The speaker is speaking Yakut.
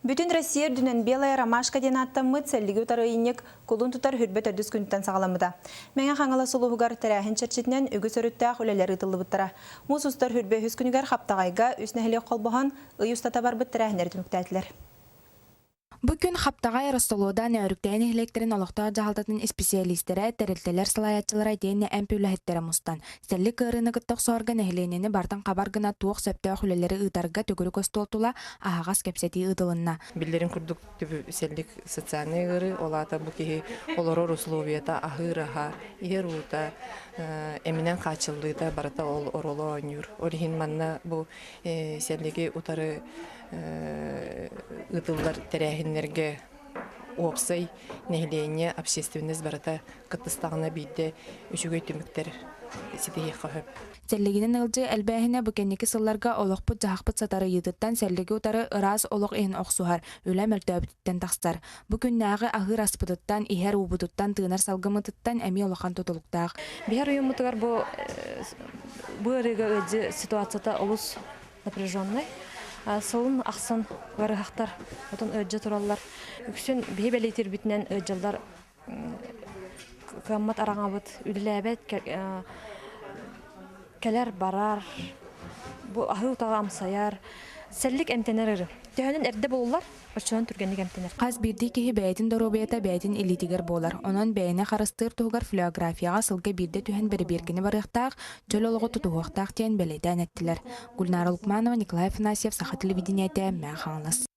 Бүтүн Россия үрдүнэн Белая ромашка диэн ааттаммыт сэллиги утары ыйынньык кулун тутар хүрбэ төрдүс күнтэн саҕаламмыта. Мэҥэ Хаҥалас улууһугар тэрээһин чэрчитинэн үгүс өрүттээх үлэлэр ыытыллыбыттара. Муус устар хүрбэ үһүс күнүгэр Хаптаҕайга үс нэһилиэк холбоһон, ый устата барбыт тэрээһиннэри түмүктээтилэр. Бу күн Хаптаҕай Ростолуода Нөөрүктээн нэһилиэктэрин олохтоох дьаһалтатын исписийэлиистэрэ, тэрилтэлэр салайааччылара итиэннэ эмп үлэһиттэрэ мустан, Сэллик ыарыыны кытта охсоорго нэһилиэнньэни бартан хабар гына туох сөптөөх үлэлэри ыытарга төгүрүк остуол тула аһаҕас кэпсэтии ыытылынна. Биллэрин курдук, сэллик социальнай ыарыы, ол аата бу киһи олорор условията, аһыыр аһа, иһэр уута, эминэн хааччыллыыта барыта ол оруолу оонньуур. Ол иһин манна бу сэллиги утары ыытыллар тэрээһиннэргэ уопсай нэһилиэнньэ, общественность барыта кыттыстаҕына биирдэ үчүгэй түмүктэр ситиһиэххэ сөп. Сэллигинэн ыалдьыы элбээһинэ бу кэнники сылларга олохпут-дьаһахпыт сатарыйыытыттан сэллиги утары ыраас олох иһин охсуһар, үлэ мөлтөөбүтүттэн тахсар. Бу күннээҕи аһыыр аспытыттан, иһэр уубутуттан, тыынар салгыммытыттан эмиэ улахан тутулуктаах. Биһэр уйуммутугар бу бу ыарыыга ыалдьыы ситуацията олус напряженный. Сылын ахсын ыарыһахтар отон ыалдьа тураллар. Үксүн биһи бэлиэтиирбитинэн ыалдьаллар кыаммат араҥабыт үлэлээбэт кэлэр барар бу аһыы утаҕы амсайар сэллик эмтэнэр ыры төһөнөн эрдэ булуллар оччонон түргэнник эмтэнэр. Хас биирдии киһи бэйэтин доруобуйата бэйэтин илиитигэр буолар. Онон бэйэни харыстыыр туһугар флюорографияҕа сылга биирдэ түһэн бэрэбиэркэни барыахтаах, чөл олоҕу тутуһуохтаах диэн бэлиэтээн эттилэр. Гульнара Лукманова, Николай Афанасьев, Саха телевидениетэ, Мэҥэ Хаҥалас.